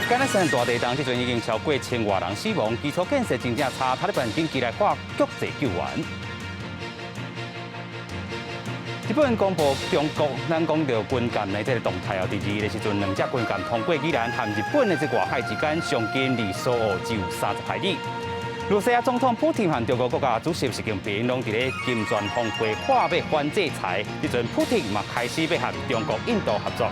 阿富汗大地震，這陣已經超過千外人死亡，基礎建設真正差，塔利班緊急來發國際救援。日本公布中國咱講著軍艦的這個動態哦，佇二的時陣，兩隻軍艦通過宜蘭和日本的這外海之間，上近離蘇澳只有30海里。露西亞總統普廷和中國國家主席習近平攏佇咧金磚峰會話欲反制裁，這陣普廷嘛開始欲和中國、印度合作。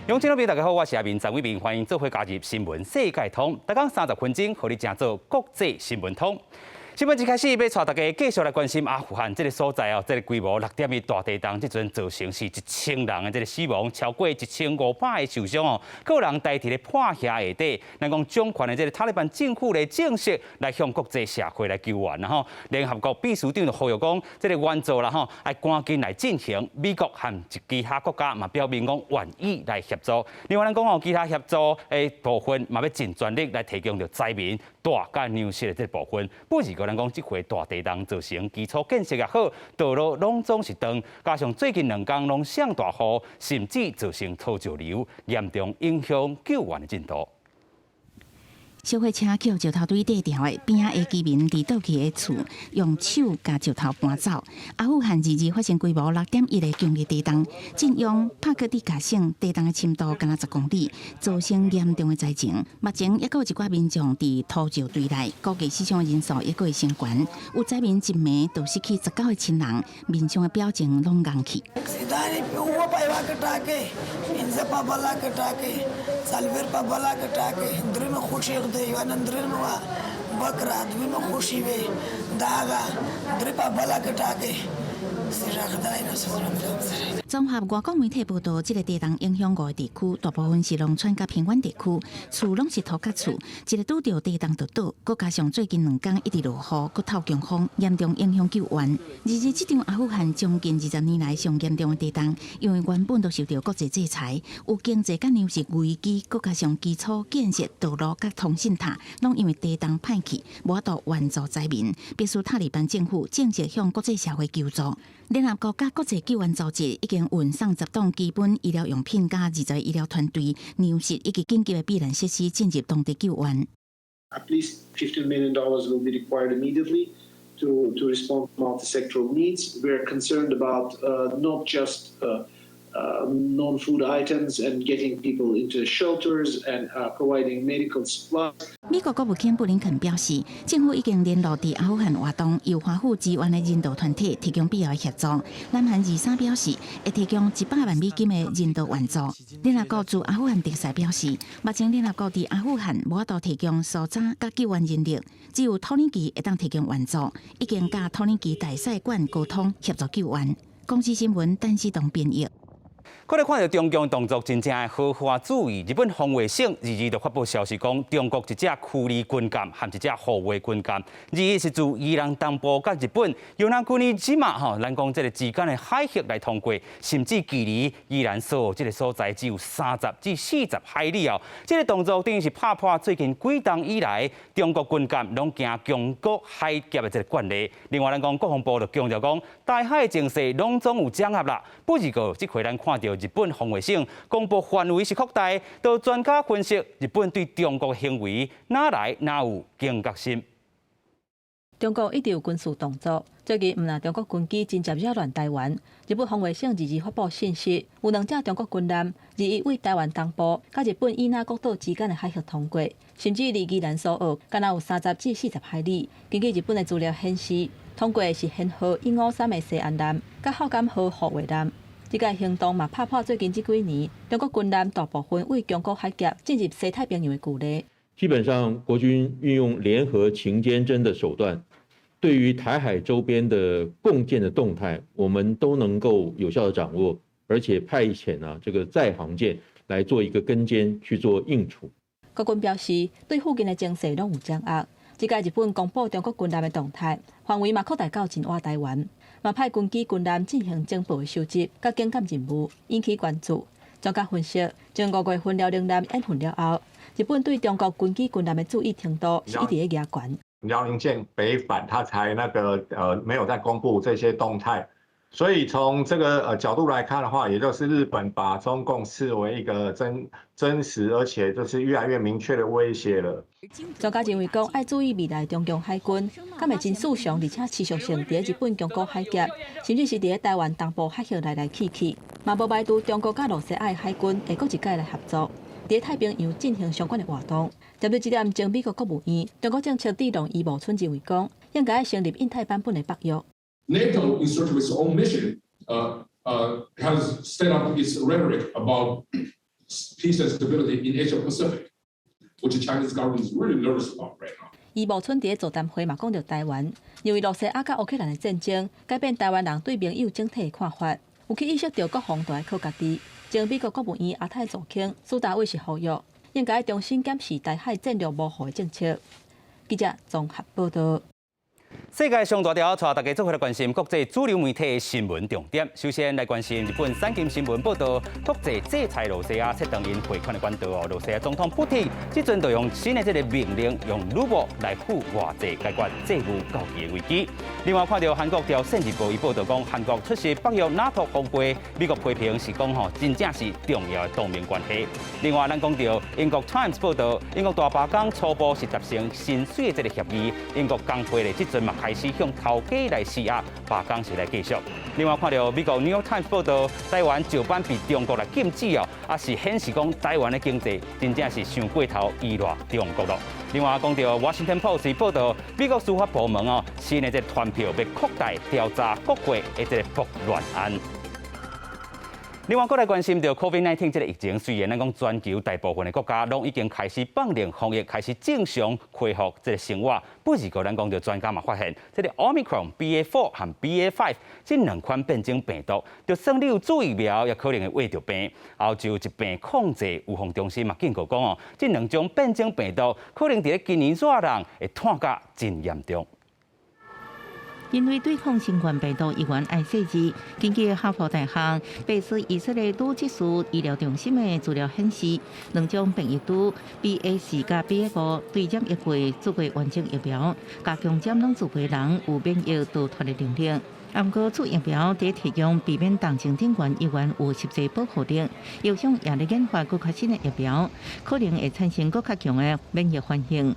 鄉親老大家好，我是阿明張偉明，歡迎做伙加入新聞世界通，逐工30分鐘，予你成做國際新聞通。新聞一開始欲帶大家繼續來關心阿富汗這個所在哦，這個規模6.1大地震，這陣造成是1000人的這個死亡，超過1500個受傷哦，閣有人待佇咧破瓦下底。咱講掌權的這個塔利班政府咧正式來向國際社會來求援啦吼。聯合國秘書長就呼籲講，這個援助啦吼，愛趕緊來進行。美國和其他國家嘛表明講願意來協助。另外咱講哦，其他協助的部分嘛欲盡全力來提供著災民蹛佮糧食的這個部分。不過咱講這回大地震造成基礎建設也好，道路攏總是斷，加上最近兩工攏上大雨，甚至造成土石流，嚴重影響救援的進度。小貨車予石頭堆綴牢的邊仔的居民佇倒去的厝，用手共石頭搬走。阿富汗二二發生規模6.1的強烈地動，震央帕克蒂卡省地動的深度敢若10公里，造成嚴重的災情。目前猶閣有一寡民眾佇土石堆內，估計死傷人數猶閣會升懸。有災民一暝就失去19個親人，面上的表情攏戇去。 دی بکرا دویمه خوشي وي داغه درې په بله کټاکې 綜合外國媒體報道，這個地動影響五個地區，大部分是農村佮平原地區，厝攏是土埆厝，一个拄著地動就倒，閣加上最近兩工一直落雨，閣透強風，嚴重影響救援。二二這場阿富汗將近20年來上嚴重的地動，因為原本都受著國際制裁，有經濟佮糧食危機，閣加上基礎建設、道路佮通信塔，攏因為地動歹去，無法度援助災民，迫使塔利班政府正式向國際社會求助。聯合國佮國際救援組織已經運送10噸基本醫療用品、佮20個醫療團隊、糧食以及緊急的避難設施進入當地救援。 At least $15 million will be required immediately to respond to multi-sectoral needs. We are concerned about not just non-food items and getting people into shelters and providing medical supplies. 美國國務卿布林肯表示，政府已經聯絡佇阿富汗活動由華府支援的人道團體，提供必要的協助。南韓23表示，會提供100萬美金的人道援助。聯合國駐阿富汗特使表示，目前聯合國佇阿富汗無法度提供搜查佮救援人力，只有土耳其會當提供援助，已經佮土耳其大使館溝通協助救援。公視新聞陳思東編譯。閣來看著中共動作真正的豪華注意，日本防衛省二二就發布消息講，中國一隻驅離軍艦和一隻護衛軍艦，二一是自宜蘭東部佮日本與那國這馬吼，咱講這個之間的海域來通過，甚至距離宜蘭蘇澳這個所在只有30至40海里哦。這個動作等於是拍破最近幾冬以來中國軍艦攏行宮古海峽的這個慣例。另外，咱講國防部就強調講，台海情勢攏總有掌握啦。不過，這回咱看著日本防衛省公布範圍是擴大，都專家分析，日本對中國行為哪來哪有警覺心？中國一直有軍事動作，最近毋但中國軍機真濟擾亂台灣。日本防衛省二二發布信息，有兩隻中國軍艦21對台灣東部佮日本與那國島之間的海域通過，甚至離宜蘭蘇澳敢若有30至40海里。根據日本的資料顯示，通過的是編號153的西安艦佮孝感號護衛艦。這個行動嘛，拍破最近這幾年中國軍艦大部分對宮古海峽進入西太平洋的舊例。基本上，國軍運用聯合勤監偵的手段，對於台海周邊的共艦的動態，我們都能夠有效的掌握，而且派遣啊這個載航艦來做一個跟監去做應處。國軍表示，對附近的情勢攏有掌握。這屆日本公布中國軍艦的動態，範圍嘛擴大到真倚台灣，嘛派軍機軍艦進行情報的收集、佮警戒任務，引起關注。專家分析，從5月份遼寧艦演訓了後，日本對中國軍機軍艦的注意程度是一直咧加懸。遼寧艦北返，他才那個沒有再公布這些動態。所以從這個角度來看的話，也就是日本把中共視為一個真實而且就是越來越明確的威脅了。專家認為講，愛注意未來中共海軍，敢會真時常，而且持續性佇日本宮古海峽，甚至是佇台灣東部海域來來去去，嘛無排除中國佮羅西亞的海軍會閣一擺來合作，佇太平洋進行相關的活動。針對這點，前美國國務院中國政策智囊余茂春認為講，應該成立印太版本的北約。 NATO, in search of its own mission, has stepped up its rhetoric about peace and stability in Asia Pacific, which the Chinese government is really nervous about right now. 余茂春佇座談會嘛講著台灣，認為羅西亞佮烏克蘭的戰爭改變台灣人對盟友整體的看法，有去意識著國防著愛靠家己。前美國國務院亞太助卿蘇達偉是呼籲，應該重新檢視台海戰略模糊的政策。記者綜合報道。世界上大條，帶大家做伙來關心國際主流媒體的新聞重點。首先來關心日本產經新聞報道，國際制裁羅西亞切斷𪜶匯款的管道哦。羅西亞總統普丁這陣就用新的這个命令，用盧布來付外債，解決債務到期的危機。另外看著韓國朝鮮日報伊報道講，韓國出席北約 NATO 峰會，美國批評是講吼，真正是重要的同盟關係。另外，咱講著英國 Times 報道，英國大罷工初步是達成薪水的這个協議，英國工會咧這陣嘛開始向頭家來施壓，罷工是來繼續。另外看著美國 New York Times 報道，台灣石板被中國來禁止哦，啊是顯示講台灣的經濟真正是傷過頭依賴中國囉。另外講著 Washington Post 報道，美國司法部門哦，新的這个傳票欲擴大調查國會的這个暴亂案。另外，閣來關心著 COVID-19 這个疫情，雖然咱講全球大部分的國家攏已經開始放寬防疫，開始正常恢復這个生活，不過咱講著專家嘛發現，這个 Omicron BA4 和 BA5 這兩款變種病毒，就算你有注疫苗，也可能會患著病。歐洲疾病控制預防中心嘛警告講哦，這兩種變種病毒可能佇咧今年熱人會湠甲真嚴重。因為對抗新冠病毒，猶原愛細緻。根據哈佛大學貝斯以色列魯吉斯醫療中心的資料顯示，兩種變異株 BA 4佮 BA5對染疫過注過完整疫苗，加強針攏具備人有免疫逃脫的能力。毋過注疫苗佇提供避免重症頂懸，猶原有實際保護力。藥廠也咧研發閣較新的疫苗，可能會產生閣較強的免疫反應。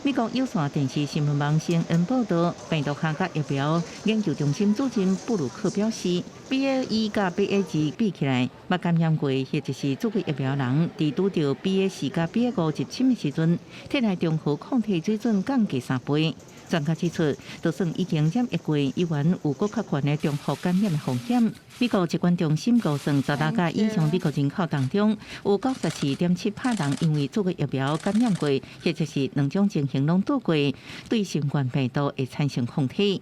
美國有線電視新聞網 CNN 報道，病毒學佮疫苗研究中心主任布魯克表示，BA 1佮 BA 2比起來，捌感染過或者是注過疫苗人，佇拄著 BA 4佮 BA 5入侵的時陣，體內中和抗體水準降低3倍。專家指出，就算已經染疫過，猶原有閣較懸的重複感染的風險。美國疾管中心估算，16佮以上美國人口當中，有94.7趴人因為注過疫苗感染過，或者是兩種情形攏拄過，對新冠病毒會產生抗體。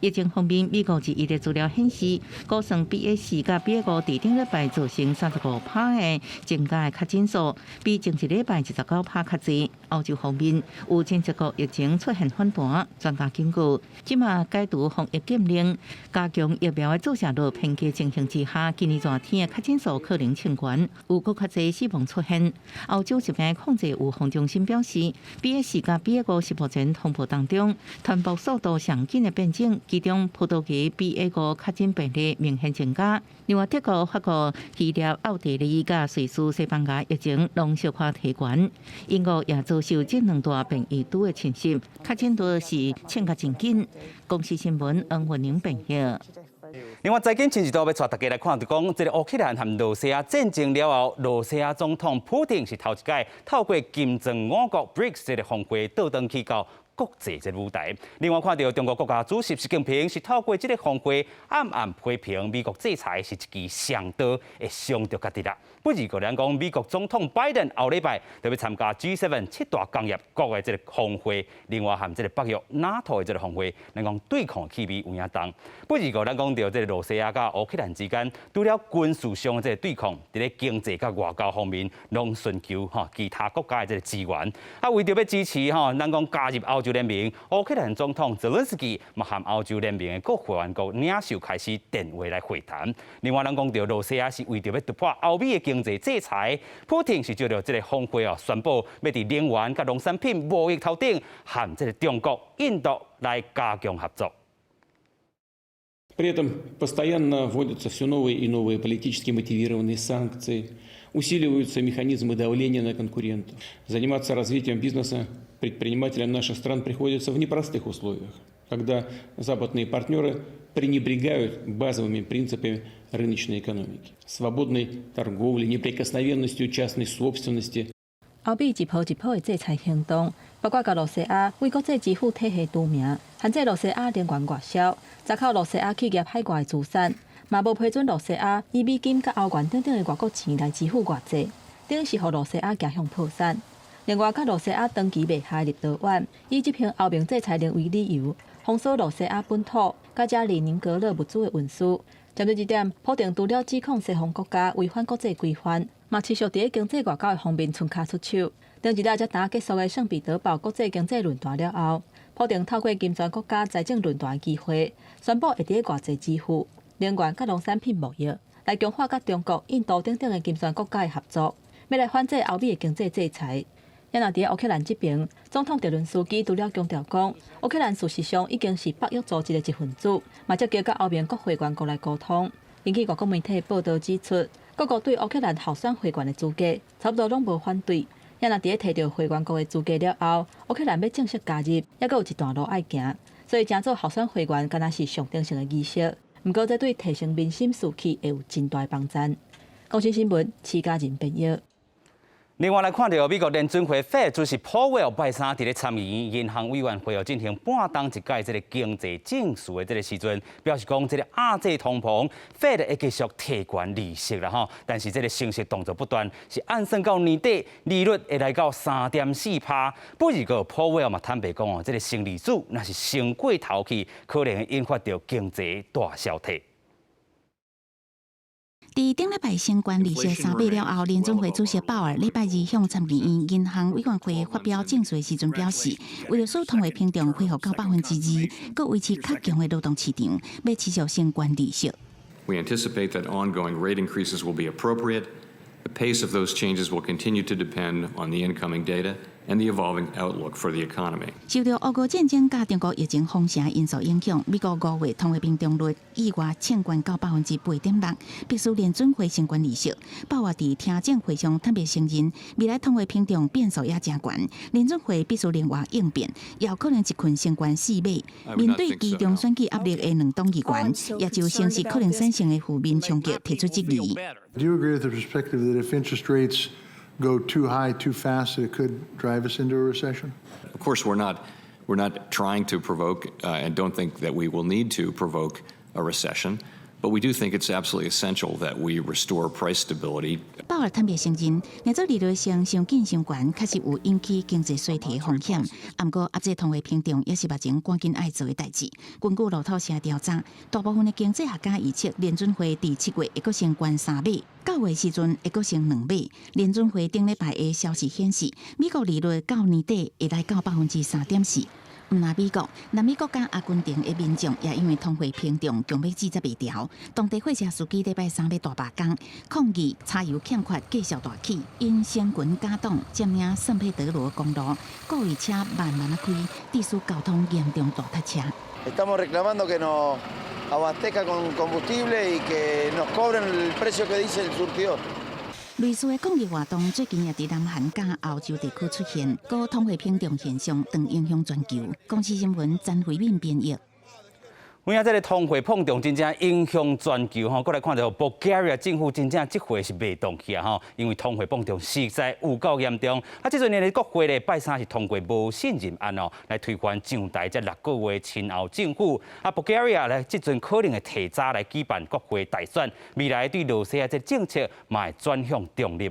疫情方面，美國一的資料顯示，估算 BA 4佮 BA 5佇頂禮拜造成35趴的增加的確診數，比前一禮拜29趴較濟。歐洲方面有真濟國疫情出現反彈，專家警告，這馬解除防疫禁令、加強疫苗的注射率偏低情形之下，今年熱天的確診數可能衝懸，有閣較濟死亡出現。歐洲疾病控制預防中心表示，BA 4佮 BA 5是目前通報當中傳播速度上緊的變種。其中葡萄牙 BA 5確診病例明顯增加，另外德國、法國、希臘、奧地利佮瑞士、西班牙疫情攏小可提懸，英國也遭受這兩大變異株的侵襲，確診率是衝甲真緊。公視新聞黃雲玲編譯。另外，財經親子都欲帶大家來看，就講這个烏克蘭和羅西亞戰爭了後，羅西亞總統普丁是頭一擺透過金磚五國 BRICS 這个峰會倒轉去到國際這个舞台。另外，看著中國國家主席習近平是透過這个峰會暗暗批評美國制裁是一支雙刀，會傷著家己啦。不過，咱講美國總統拜登後禮拜就欲參加 G7 七大工業國的這个峰會，另外和這个北約 NATO 的這个峰會，咱講對抗氣味有影重。不過，咱講著這个羅西亞佮烏克蘭之間，除了軍事上的這个對抗，佇咧經濟佮外交方面，攏尋求吼其他國家的這个支援。啊，為著欲支持吼，咱講加入歐洲聯盟，烏克蘭總統澤倫斯基嘛和歐洲聯盟的各會員國領袖開始電話來會談。另外，咱講著羅西亞是為著欲突破歐美的經濟制裁，普丁是藉著這个峰會哦，宣布欲佇能源佮農產品貿易頭頂，和這个中國、印度來加強合作。При этом постоянно вводятся все новые и новые политически мотивированные санкции, усиливаются механизмы давления на конкурентов. Заниматься развитием бизнеса предпринимателям наших стран приходится в непростых условиях, когда западные партнеры пренебрегают базовыми принципами рыночной экономики, свободной торговли, неприкосновенностью частной собственности. 歐美一波一波的制裁行動，包括共羅西亞為國際支付體系除名，限制羅西亞能源外銷，查扣羅西亞企業海外資產，嘛無批准羅西亞以美金佮歐元等等的外國錢來支付外債，等是予羅西亞走向破產。另外，佮羅西亞長期袂合的立陶宛，以執行歐盟制裁令為理由，封鎖羅西亞本土佮遮列寧格勒物資的運輸。針對這點，普丁除了指控西方國家違反國際規範，嘛持續佇經濟外交的方面伸跤出手。頂一日才剛結束的聖彼得堡國際經濟論壇了後，普丁透過金磚國家財政論壇的機會，宣布會佇外債支付、能源佮農產品貿易，來強化佮中國、印度等等的金磚國家的合作，欲來反制歐美的經濟制裁。也若佇烏克蘭這邊，總統澤倫斯基除了強調講，烏克蘭事實上已經是北約組織的一份子，嘛積極佮歐盟各會員國來溝通。根據外國媒體報導指出，各國對烏克蘭候選會員的資格差不多攏無反對。也若佇咧提著會員國的資格了後，烏克蘭欲正式加入，猶閣有一段路愛行，所以成做候選會員敢若是象徵性的儀式。毋過這對提升民心士氣會有真大幫助。公視新聞，徐家仁編譯。另外來看著美國聯準會 Fed 主席鮑威爾拜三佇咧參議院銀行委員會哦進行半冬一屆這个經濟證詞的這个時陣，表示講這个壓制通膨，Fed 會繼續提懸利息啦吼，但是這个升息動作不斷，是按算到年底利率會來到3.4趴。不過鮑威爾嘛坦白講哦，這个升利率若是升過頭去，可能會引發著經濟大衰退。佇頂禮拜升懸利息3碼了後，聯準會主席鮑爾禮拜二向參議院銀行委員會發表證詞的時陣表示，為著使通貨膨脹恢復到2%，閣維持較強的勞動市場，欲持續升懸利息。 We anticipate that ongoing rate increases will be appropriate. The pace of those changes will continue to depend on the incoming data and the evolving outlook for the economy. 受著烏俄戰爭佮中國疫情封城因素影響，美國5月通貨膨脹率意外衝懸到8.6%，迫使聯準會升懸利息。鮑爾佇聽證會上坦白承認，未來通貨膨脹變數也誠懸，聯準會必須靈活應變，也有可能一困升懸4碼。面對期中選舉壓力的兩黨議員，也就升息可能產生的負面衝擊提出質疑。 Do you agree with the perspective that if interest rates go too high too fast, it could drive us into a recession? Of course, we're not trying to provoke and don't think that we will need to provoke a recession. But we do think it's absolutely essential that we restore price stability. 鮑爾坦白承認，若做利率升傷緊傷懸，確實有引起經濟衰退的風險。毋過壓制通貨膨脹也是目前趕緊愛做的代誌。根據路透社調查，大部分的經濟學家預測聯準會佇7月會閣升懸3碼，9月時陣會閣升2碼。聯準會頂禮拜的消息顯示，美國利率到年底會來到3.4%。毋但美國，南美國家阿根廷的民眾也因為通貨膨脹強欲拒絕袂牢。當地貨車司機禮拜三欲大罷工，抗議柴油欠缺，繼續大起。𪜶成群結黨佔領聖彼得羅公路，故意車慢慢仔開，致使交通嚴重大塞車。 Estamos reclamando que nos abastezca con combustible y que nos cobren el precio que dice el surtidor. 類似的抗議活動最近也佇南韓佮歐洲地區出現，高通貨膨脹現象正影響全球。公視新聞詹慧敏編譯。有影這个通貨膨脹真正影響全球吼，閣來看著保加利亞政府真正這回是袂動去啊吼，因為通貨膨脹實在有夠嚴重。啊，這陣呢國會咧拜三是通過無信任案哦，來推翻上台這6個月親歐政府。啊，保加利亞咧這陣可能會提早來舉辦國會大選，未來對羅西亞這政策嘛會轉向中立。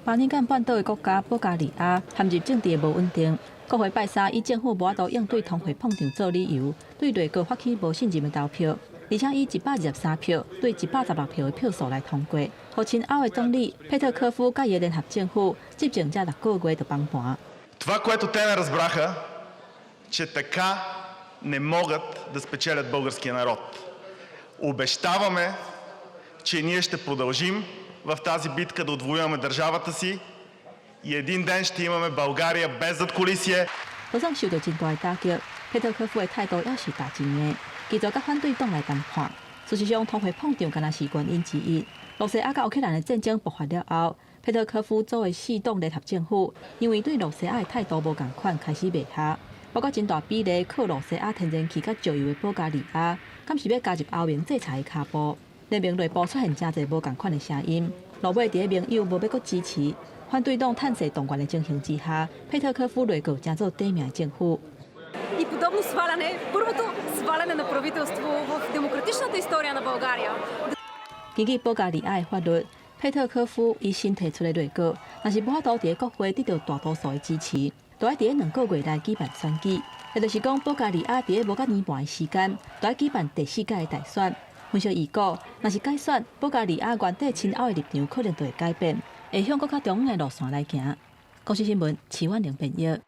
巴爾幹半島的國家保加利亞陷入政治的無穩定。國會拜三以政府無法度應對通貨膨脹做理由，對內閣發起無信任的投票，而且以123票對116票的票數來通過，予親歐的總理佩特科夫佮伊的聯合政府執政這6個月就崩盤。 Това, което те не разбраха, че така не могат да спечелят българския народ. Обещаваме, че ние ще продължим в тази битка да отвоюваме държавата си и един ден ще имаме България без задкулисие. 好像受著真大的打擊，佩特科夫的態度也是大真硬。拒絕佮反對黨來談判。事實上，通貨膨脹敢若是原因之一。羅西亞佮烏克蘭的戰爭爆發了後，佩特科夫組的四黨聯合政府，因為對羅西亞的態度無仝款，開始袂合。包括真大比例靠羅西亞天然氣佮石油的保加利亞，敢是欲加入歐盟制裁的跤步？聯盟內部出現誠濟無仝款的聲音。落尾佇咧盟友無欲閣支持，反對黨趁勢動員的情形之下，佩特科夫內閣成做短命的政府。 И подобно сваляне, първото сваляне на правителство в демократичната история на България. 根據保加利亞的法律，佩特科夫伊新提出的內閣，若是無法度佇咧國會得到大多數的支持，就愛佇咧2個月內舉辦選舉。也就是講，保加利亞佇咧無到年半的時間，就愛舉辦第四屆的大選。分析預估，若是改選，保加利亞原底親歐的立場可能就會改變，會向閣較中央的路線來行。公視新聞，徐婉玲編譯。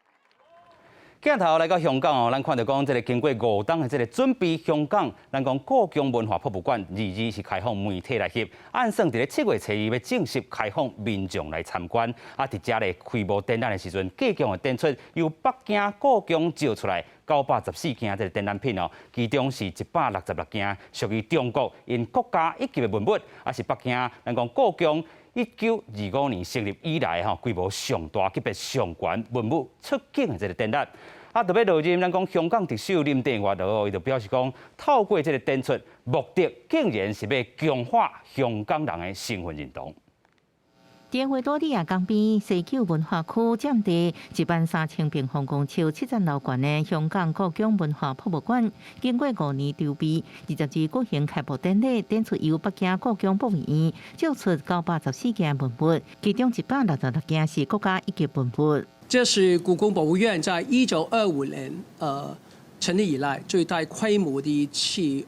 鏡頭來到香港哦，咱看著講這个經過5冬的這个準備，香港咱講故宮文化博物館二二是開放媒體來翕，按算佇咧7月初2欲正式開放民眾來參觀。啊，佇遮咧開幕展覽的時陣，繼續會展出由北京故宮借出來914件這个展覽品哦，其中是166件屬於中國𪜶國家一級的文物，啊是北京咱講故宮1925年成立以來吼，規模上大級別上懸文物出境的這个展覽。啊，特別落任咱講香港特首林鄭月娥，伊就表示講，透過這个展出，目的竟然是欲強化香港人的身份認同。佇維多利亞港邊西九文化區佔地1萬3千平方公尺、7層樓懸的香港故宮文化博物館，經過5年籌備，22日舉行開幕典禮，展出由北京故宮博物院借出914件文物，其中166件是國家一級文物。這是故宮博物院在1925年成立以來最大規模的一次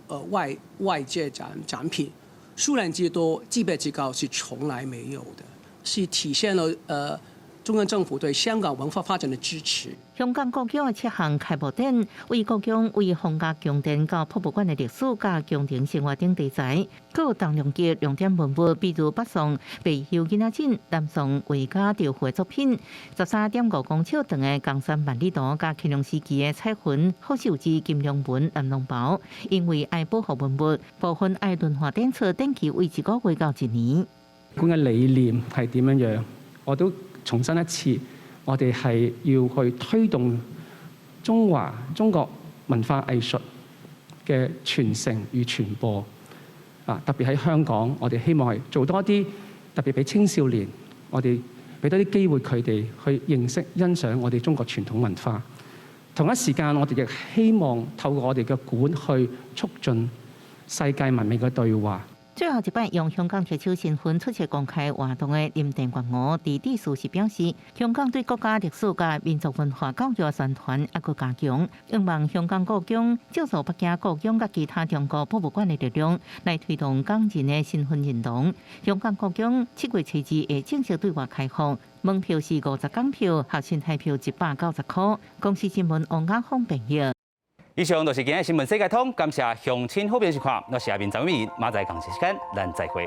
外借展品，數量之多、級別之高是從來沒有的。是體現了中央政府對香港文化發展的支持。香港故宮的七項開幕展，為故宮為皇家宮殿到博物館的歷史佮宮廷生活等題材，閣有重量級亮點文物，比如北宋白鴇囡仔枕、南宋畫家趙富的作品，13.5公尺長的江山萬里圖，佮乾隆時期的彩雲福壽之金龍紋藍龍袍。因為愛保護文物，部分愛輪換展出，展期為一個月到一年。館嘅理念係點樣樣？我都重申一次，我哋係要去推動中華中國文化藝術嘅傳承與傳播。啊，特別喺香港，我哋希望係做多啲，特別俾青少年，我哋俾多啲機會佢哋去認識、欣賞我哋中國傳統文化。同一時間，我哋亦希望透過我哋嘅館去促進世界文明嘅對話。最後一擺用香港特首身份出席公開活動的林鄭月娥，佇致辭時表示，香港對國家歷史佮民族文化教育宣傳猶閣加強，希望香港故宮借助北京故宮佮其他中國博物館的力量，來推動港人的身份認同。香港故宮7月初2會正式對外開放，門票是50港票，學生系票190塊。公視新聞王家峰編譯。以上就是今日新聞世界通，感謝鄉親好朋友收看，我是阿明張偉明，明仔載仝時間，咱再會。